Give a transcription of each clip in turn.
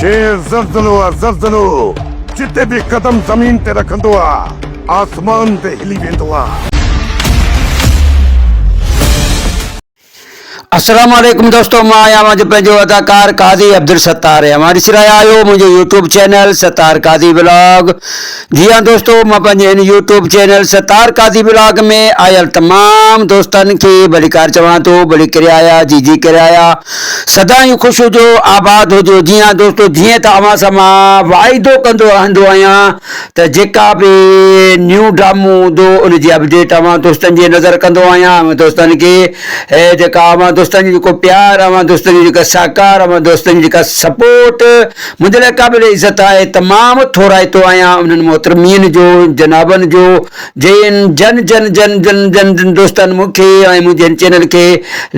شير زلزلو آ زلزلو، جتي به قدم زمين تي رکندو آ، آسمان تي هلي ويندو آ. السلام عليڪم دوستو مان آهيان اوهان جو پنهنجو اداڪار قاضي عبدالستار ۽ اوهان ڏسي رهيا آهيو منهنجو YouTube channel Sattar Qazi vlog جي ها دوستو مان پنهنجي هن YouTube channel Sattar Qazi vlog ۾ آيل تمام دوستن کي ڀليڪار چوان ٿو ڀلي ڪري آيا جي جي ڪري آيا سدائين خوش هجو آباد هجو جي ها دوستو جيئن ته اوهان سان مان واعدو ڪندو رهندو آهيان ته جيڪا به نيو ڊرامو هوندو ان جي اپڊيٽ اوهان دوستن جي نظر ڪندو آهيان اوهان دوستن کي جيڪا اوهان دوستن جو جيڪو پيار اوهان دوستن جو جيڪا سهڪار اوهان دوستن جي جيڪا سپورٽ منهنجي لاء قابل عزت آهي تمام ٿورائتو آهيان انهن محترمين جو جنابن جو جن جن جن جن جن جن جن دوستن مون کي ۽ منهنجي هن چينل کي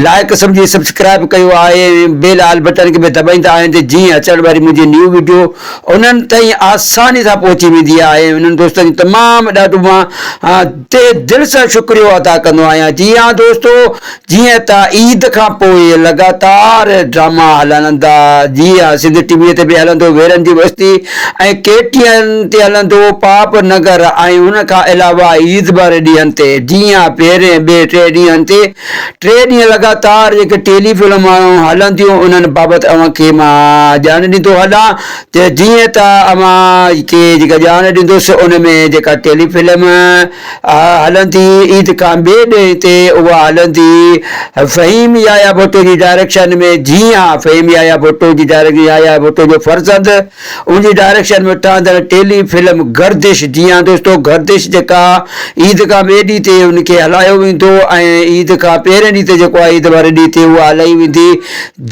لائڪ سمجهي سبسڪرائب ڪيو آهي ۽ بيل آل بٽن کي به دٻائيندا آهن ته جيئن اچڻ واري منهنجي نيو وڊيو انهن تائين آساني سان پهچي ويندي آهي ۽ انهن دوستن جو تمام ڏاڍو مان تهه دل سان شڪريو ادا ڪندو آهيان جي ها دوستو جيئن ته عيد کان پوء لڳاتار ڊراما هلندا جي ها سنڌ ٽي وي تي به هلندو ويرن جي وستي ۽ ڪي ٽي اين تي هلندو پاپ نگر ۽ ان کان علاوه عيد واري ڏينهن تي جي ها پهرين ٻئي ٽئين ڏينهن تي ٽي ڏينهن لڳاتار جيڪي ٽيلي فلمون هلنديون انهن بابت اوهان کي مان ڄاڻ ڏيندو هلان ته جيئن ته اوهان کي جيڪا ڄاڻ ڏيندس ان ۾ جيڪا ٽيلي فلم هلندي عيد کان ٻئي ڏينهن تي اها هلندي فهيم يحيٰ ڀٽو جي ڊائريڪشن ۾ جي ها فهيم يحيٰ ڀٽو جي ڊائريڪشن يحيٰ ڀٽو جو فرزند ان جي ڊائريڪشن ۾ ٺهندڙ ٽيلي فلم گردش جي ها دوستو گردش جيڪا عيد کان ٻئي ڏينهن تي ان کي هلايو ويندو ۽ عيد کان پهرين ڏينهن تي جيڪو آهي عيد واري ڏينهن تي اها هلائي ويندي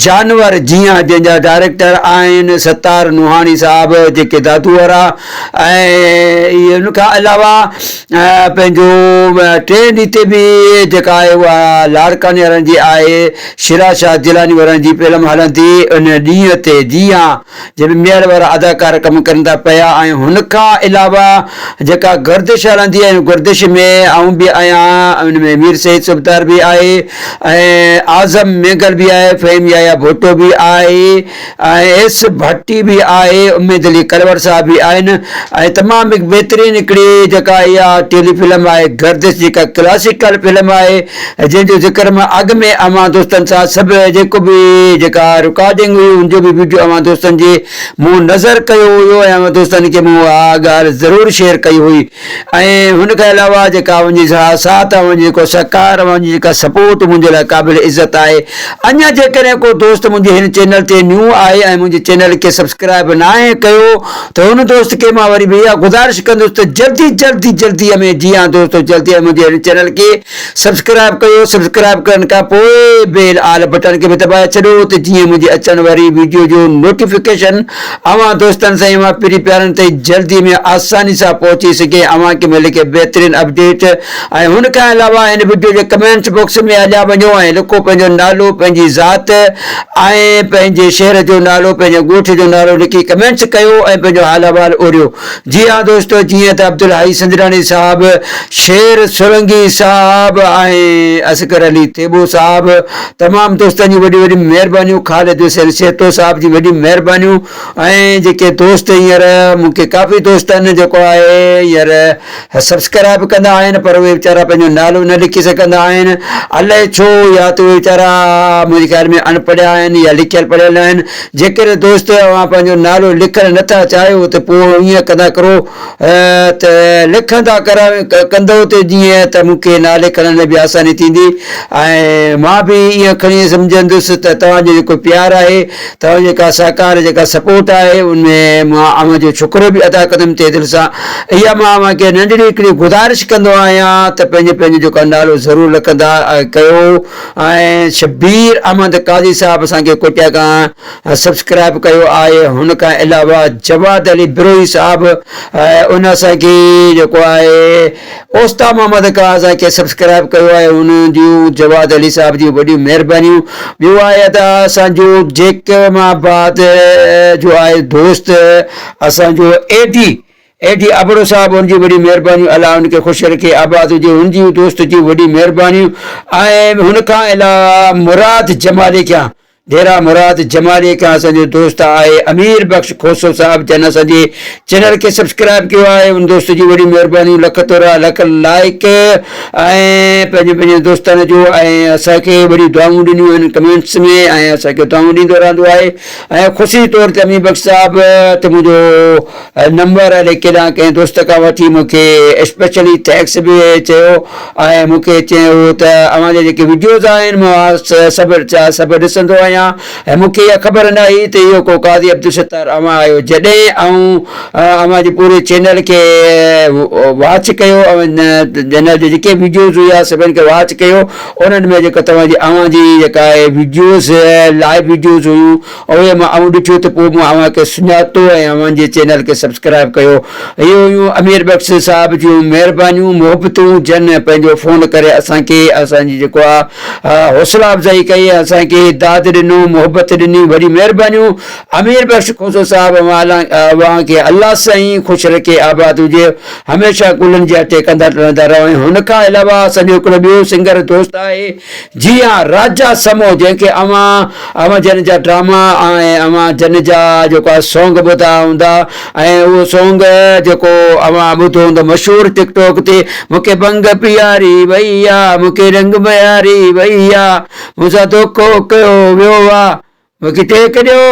جانور جي ها جنهن جا ڊائريڪٽر آهن ستار نوحاڻي صاحب جيڪي دادو وارا ۽ ان کان علاوه پنهنجو ٽئين ڏينهن تي به جيڪا آهي اها لاڙڪاڻي وارن جي آهي شيرا شاهه جيلاني وارن جي فلم هلندي ان ڏينهن تي جي ها جنهن ۾ ميهڙ وارا اداڪار ڪم ڪن ٿا پيا ۽ هن کان علاوه جيڪا گردش هلندي آهي ان گردش ۾ آئون به آهيان ان ۾ مير سعيد صوبدار به آهي ۽ اعظم مينگل به آهي فهيم يحيٰ ڀٽو به آهي ۽ ايس ڀٽي به آهي اميد علي ڪلوڙ صاحب به آهن ۽ تمام هڪ بهترين هڪڙي جيڪا اها ٽيلي فلم آهي گردش جيڪا ڪلاسيڪل فلم آهي جنهن جو ذڪر مان اڳ ۾ اوهان دوستن سان سڀ جيڪو به جيڪا رڪارڊنگ هئي ان جو به وڊيو اوهان دوستن جي مون نظر ڪيو هيو ۽ اوهان دوستن کي مون اها ڳالهه ضرور شيئر ڪئي هئي ۽ هن کان علاوه جيڪا اوهان جي ساٿ اوهان جي جيڪو سهڪار اوهان جي جيڪا سپورٽ منهنجي لاء قابل عزت آهي اڃا جيڪڏهن ڪو دوست منهنجي هن چينل تي نيو آهي ۽ منهنجي چينل کي سبسڪرائب ناهي ڪيو ته هن دوست کي مان وري به اها گذارش ڪندس ته جلدي جلدي جلدي ۾ جي ها دوستو جلدي منهنجي هن چينل کي سبسڪرائب ڪيو سبسڪرائب ڪرڻ کان پوء بيل آل بٽڻ کي به دٻائي ڇڏيو ته جيئن منهنجي اچڻ واري ويڊيو جو نوٽيفڪيشن اوهان دوستن سائين اوهان پرين پيارن تائين جلدي ۾ آساني سان پهچي سگهي اوهان کي ملي ڪي بهترين اپڊيٽ ۽ هن کان علاوه هن ويڊيو جي ڪمينٽس باڪس ۾ هليا وڃو ۽ لکو پنهنجو نالو پنهنجي ذات ۽ پنهنجي شهر جو نالو پنهنجي ڳوٺ جو نالو لکي ڪمينٽس ڪيو ۽ پنهنجو حال احوال اوريو جي ها دوستو جيئن ته عبدالحئي سنجراڻي صاحب، شير سولنگي صاحب ۽ اصغر علي ٿيٻو صاحب تمام دوستن جون وڏيون وڏيون مهربانيون خالد حسين سهتو صاحب جون وڏيون مهربانيون ۽ جيڪي دوست هينئر مون کي ڪافي دوست آهن جيڪو آهي هينئر سبسڪرائب ڪندا آهن پر اهي ويچارا پنهنجو نالو نه لکي سگهندا آهن الائي ڇو يا ته اهي ويچارا منهنجي خيال ۾ اڻ پڙهيا آهن يا لکيل پڙهيل نه آهن جيڪڏهن دوست اوهان پنهنجو نالو لکڻ نه ٿا چاهيو ته پوء ائين ڪندا ڪرو ته لکندا ڪندؤ ته جيئن ته مون کي نالي کڻڻ ۾ به آساني ٿيندي ۽ مان به ائين کڻي سمجهندس ته توهان جو جيڪو پيار آهي توهان جي جيڪا سهڪار جيڪا سپورٽ آهي ان ۾ مان اوهان جو شڪريو به ادا ڪندم تهه دل سان اها مان اوهان کي ننڍڙي هڪڙي گذارش ڪندو آهيان ته پنهنجو پنهنجو جيڪو نالو ضرور لکندا ڪيو ۽ شبير احمد قاضي صاحب اسان کي ڪوئٽيا کان سبسڪرائب ڪيو آهي هن کان علاوه جواد علي بروهي صاحب ان اسان کي جيڪو آهي اوستا محمد کان اسان کي سبسڪرائب ڪيو آهي ان جون جواد علي صاحب جون وڏيون مهربانيون ٻيو آهي ادا اسان جو جيڪب آباد جو آهي دوست اسان جو اي ڊي اي ڊي ابڙو صاحب ان جون وڏيون مهربانيون الله ان کي خوش رکي آباد هجي هن جون دوست جون وڏيون مهربانيون ۽ هن کان علاوه مراد جمالي کان. ڊيرا مراد جمالي کان اسان جو دوست آهي امير بخش کوسو صاحب جن اسان جي چينل کي سبسڪرائب ڪيو آهي ان دوست جي وڏي مهرباني لک ٿورا لک لائق ۽ پنهنجي پنهنجي دوستن جو ۽ اسان کي وڏي دعائون ڏنيون آهن ڪمينٽس ۾ ۽ اسان کي دعائون ڏيندو رهندو آهي ۽ خصوصي طور تي امير بخش صاحب ته منهنجو نمبر الائي ڪيڏانهن ڪنهن دوست کان وٺي مون کي اسپيشلي thanks به چيو ۽ مون کي چيو ته اوهان جا جيڪي وڊيوز آهن مان سڀ سڀ ڏسندو آهيان ۽ مون کي اها خبر نه هئي ته اهو ڪو قاضي عبدالستار اوهان آهيو جڏهن آئون اوهان جي پوري چينل کي واچ ڪيو چينل جا جيڪي وڊيوز هيا سڀن کي واچ ڪيو انهن ۾ جيڪو توهان جي اوهان جي جيڪا آهي وڊيوز لائيو وڊيوز هيون اهي مان آئون ڏٺيون ته پوء مون اوهان کي سڃاتو ۽ اوهان جي چينل کي سبسڪرائب ڪيو. اهي هيون امير بخش صاحب جون مهربانيون محبتون جن پنهنجو فون ڪري اسان کي اسان جي جيڪو آ حوصلا افزائي ڪئي ۽ اسان کي داد ڏنو محبت ڏني وڏي مهربانيون امير بخش کوسو صاحب اوهان کي الله سائين خوش رکي آباد هجي هميشه گلن جي اٽي ڪندا ٽڙندا رهو ۽ هن کان علاوه اسان جو هڪڙو ٻيو سنگر دوست آهي جي ها راجا سمو جنهن کي اوهان اوهان جن جا ڊراما ۽ اوهان جن جا جيڪو آهي سونگ ٻڌا هوندا ۽ اهو سونگ جيڪو اوهان ٻڌو هوندو مشهور ٽڪ ٽاڪ تي مونکي ڀنگ پياري وئي آ مونکي رنگ مياري وئي آ مون سان دوکو ڪيو ويو آ مونکي ٽيڪ ڏيو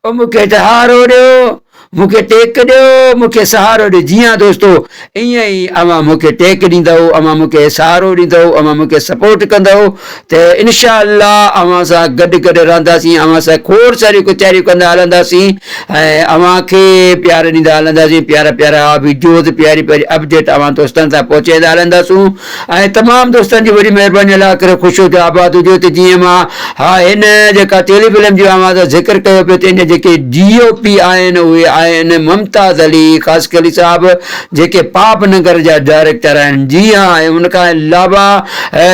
او مون کي سهارو ڏيو، مون کي ٽيڪ ڏيو، مون کي سهارو ڏيو. جي ها دوستو، ائين ئي اوهان مون کي ٽيڪ ڏيندؤ، اوهان مون کي سهارو ڏيندؤ، اوهان مون کي سپورٽ ڪندؤ ته انشاء الله اوهان سان گڏ گڏ رهنداسين، اوهان سان کوڙ ساريون ڪچهريون ڪندا هلنداسين ۽ اوهان کي پيار ڏيندا هلنداسين، پيارا پيارا وڊيوز، پياري پياري اپڊيٽ اوهان دوستن تائين پهچائيندا هلنداسون. ۽ تمام دوستن جي وڏي مهرباني الله ڪري خوش هجو آباد هجو ته جيئن مان ها هن جيڪا ٽيلي فلم جو اوهان سان ذڪر ڪيو پيو ته ان جا جيڪي ڊي او پي آهن اهي آهن ممتاز علي خاصخيلي صاحب جيڪي پاپ نگر جا ڊائريڪٽر آهن جي ها ۽ ان کان علاوه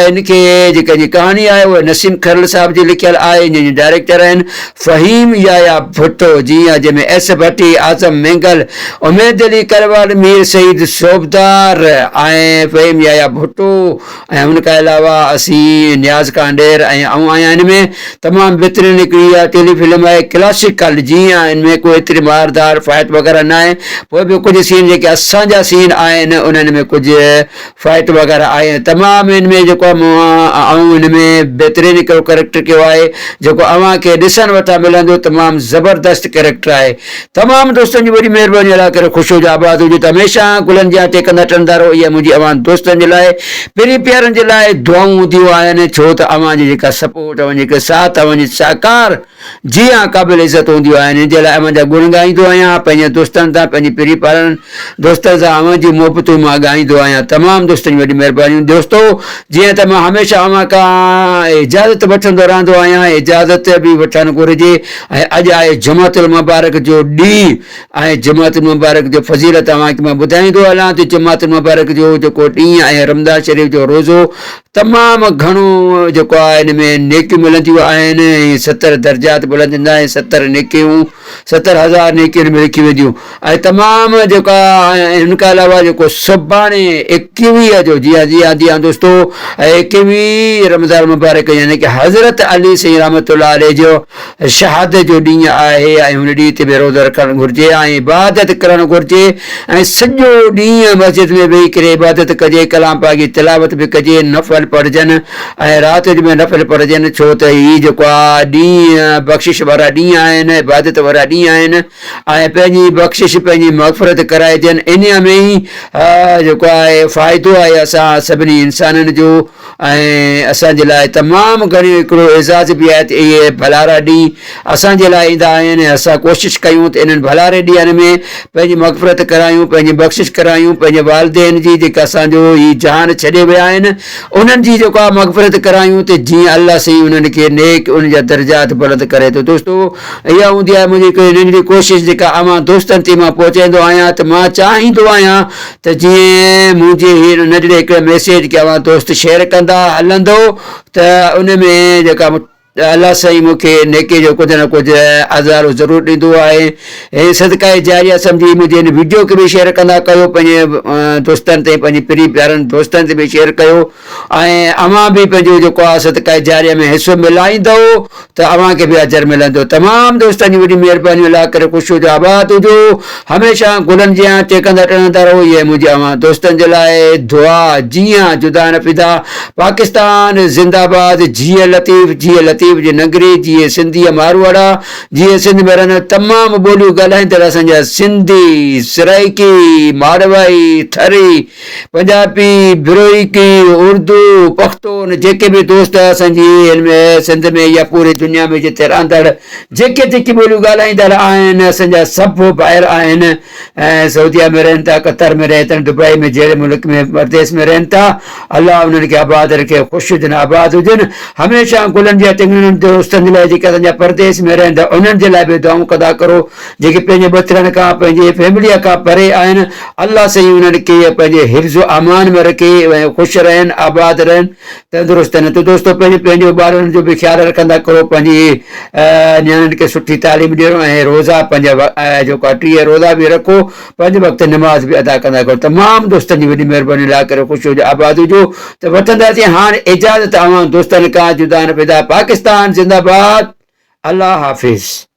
ان کي جيڪا جي ڪهاڻي آهي اها نسيم کرل صاحب جي لکيل آهي ان جي ڊائريڪٽر آهن فهيم يحيٰ ڀٽو جي ها جنهن ۾ ايس ڀٽي، اعظم مينگل، اميد علي ڪروال، مير سعيد صوبدار ۽ فهيم يحيٰ ڀٽو ۽ ان کان علاوه اسين نياز ڪانڊير ۽ آئون آهيان ان ۾ تمام بهترين هڪڙي اها ٽيلي فلم آهي ڪلاسيڪل جي ها ان ۾ ڪو ايتري مار ڌار فائٽ وغيره ناهي پوء به ڪجهه سين جيڪي اسان جا سين آهن انهن ۾ ڪجهه فائٽ وغيره آهي ۽ تمام ان ۾ جيڪو آهي مون آئون ان ۾ بهترين هڪڙو ڪريڪٽر ڪيو آهي جيڪو اوهان کي ڏسڻ وٽان ملندو تمام زبردست ڪريڪٽر آهي تمام دوستن جي وڏي مهرباني الله ڪري خوش هجو آباد هجو ته هميشه گلن جي آٽي ڪندا ٽندا رهو اها منهنجي اوهان دوستن جي لاء پرين پيارن جي لاء دعائون هونديون آهن ڇو ته اوهان جي جيڪا سپورٽ اوهان جي جيڪا ساٿ اوهان جي سهڪار جي ها قابل عزت هونديون آهن ان جي لاء اوهان جا گڻ ڳائيندو آهيان پنهنجي دوستن سان پنهنجي پرين پارن دوستن سان اوهان جون محبتون مان ڳائيندو آهيان تمام دوستن جون وڏيون مهربانيون دوستو جيئن ته مان هميشه اوهان کان اجازت وٺندو رهندو آهيان اجازت به وٺڻ گهرجي ۽ اڄ آهي جمعة المبارڪ جو ڏينهن ۽ جمعة المبارڪ جو فضيلت اوهان کي مان ٻڌائيندو هلان ته جمعة المبارڪ جو جيڪو ڏينهن ۽ رمضان شريف جو روزو تمام گهڻو جيڪو آهي ان ۾ نيڪيون ملنديون آهن ۽ ستر درجات بلند ٿيندا آهن ستر نيڪيون 70,000 نيڪيون ان ۾ لکيون وينديون ۽ تمام جيڪو آهي ان کان علاوه جيڪو سڀاڻي ايڪويهه جو جي ها جي ها جي ها دوستو ايڪويهه رمضان المبارڪ يعني ڪه حضرت علي سائين رحمت الله عليه جو شهادت جو ڏينهن آهي ۽ هن ڏينهن تي به روزو رکڻ گهرجي ۽ عبادت ڪرڻ گهرجي ۽ سڄو ڏينهن مسجد ۾ ويهي ڪري عبادت ڪجي، ڪلام پاڪ جي تلاوت به ڪجي، نفل پڙهجن ۽ رات جو به نفل پڙهجن ڇو ته هي جيڪو آهي ڏينهن بخشش وارا ڏينهن آهن، عبادت وارا ڏينهن آهن ۽ پنهنجي بخشش پنهنجي مغفرت ڪرائجن انهيء ۾ ئي جيڪو آهي فائدو آهي اسان سڀني انسانن جو. ۽ اسان جي لاء تمام گهڻيون هڪڙو اعزاز به آهي ته اهي ڀلارا ڏينهن اسان جي لاء ايندا آهن ۽ اسان ڪوشش ڪيون ته انهن ڀلاري ڏينهن ۾ پنهنجي مغفرت ڪرايون پنهنجي بخشش ڪرايون پنهنجي والدين جي جيڪا اسان جو هي جهان ڇڏي ويا آهن انهن جي جيڪو آهي مغفرت ڪرايون ته جيئن الله سائين انهن کي نيڪ انهن جا درجات بلند ڪري ته دوستو اها هوندي آهي منهنجي هڪڙي ننڍڙي ڪوشش جيڪا اوهان دوستن تي مان پهچائيندو آهيان ته مان چاهيندو آهيان ته جيئن منهنجي هن ننڍڙي هڪڙي ميسيج کي اوهان دوست شيئر ڪندا هلندو ته ان ۾ جيڪا. ته الله سائين مون کي نيڪي جو ڪجهه نه ڪجهه ازارو ضرور ڏيندو آهي ۽ صدقه جاريه سمجهي منهنجي هن وڊيو کي به شيئر ڪندا ڪيو پنهنجي دوستن تي پنهنجي پرين پيارن دوستن تي به شيئر ڪيو ۽ اوهان به پنهنجو جيڪو آهي صدقه جاريه ۾ حصو ملائيندو ته اوهان کي به اجر ملندو تمام دوستن جي وڏي مهرباني الله ڪري خوش هجو آباد هجو هميشه گلن جيان چيڪندا ٽڙندا رهو اها منهنجي اوهان دوستن جي لاء دعا جيان جدا نه فدا پاڪستان زنده باد جيئي لطيف جيئي لطيف جي نگري جيئي سنڌي ماروئڙا جيئي سنڌ ۾ رهندڙ تمام ٻوليون ڳالهائيندڙ اسان جا سنڌي سرائيڪي ماڙوائي ٿري پنجابي بروهيڪي اردو پختون جيڪي به دوست اسان جي هن ۾ سنڌ ۾ يا پوري دنيا ۾ جتي رهندڙ جيڪي جيڪي ٻوليون ڳالهائيندڙ آهن اسان جا سڀ ڀائر آهن ۽ سعوديه ۾ رهن ٿا قطر ۾ رهن ٿا دبئي ۾ جهڙي ملڪ ۾ پرديس ۾ رهن ٿا الله انهن کي آباد رکي خوش هجن آباد هجن هميشه گلن جي ٽنگڙين دوستن جي لاء جيڪي اسان جا پرديس ۾ رهن ٿا انهن جي لاء به دعائون ڪندا ڪرو جيڪي پنهنجي ٻچڙن کان پنهنجي فيمليء کان پري آهن الله سائين انهن کي پنهنجي حفظ و امان ۾ رکي ۽ خوش رهن آباد رهن تندرست رهن ته دوستو پنهنجي پنهنجو ٻارڙن جو به خيال رکندا ڪرو پنهنجي نياڻين کي سٺي تعليم ڏيو ۽ روزا پنهنجا جيڪو آهي 30 روزا به رکو پنج وقت نماز به ادا ڪندا ڪرو تمام دوستن جي وڏي مهرباني الله ڪري خوش هجو آباد هجو ته وٺنداسين هاڻ اجازت اوهان دوستن کان جدا نه فدا پاڪستان زنده باد الله حافظ.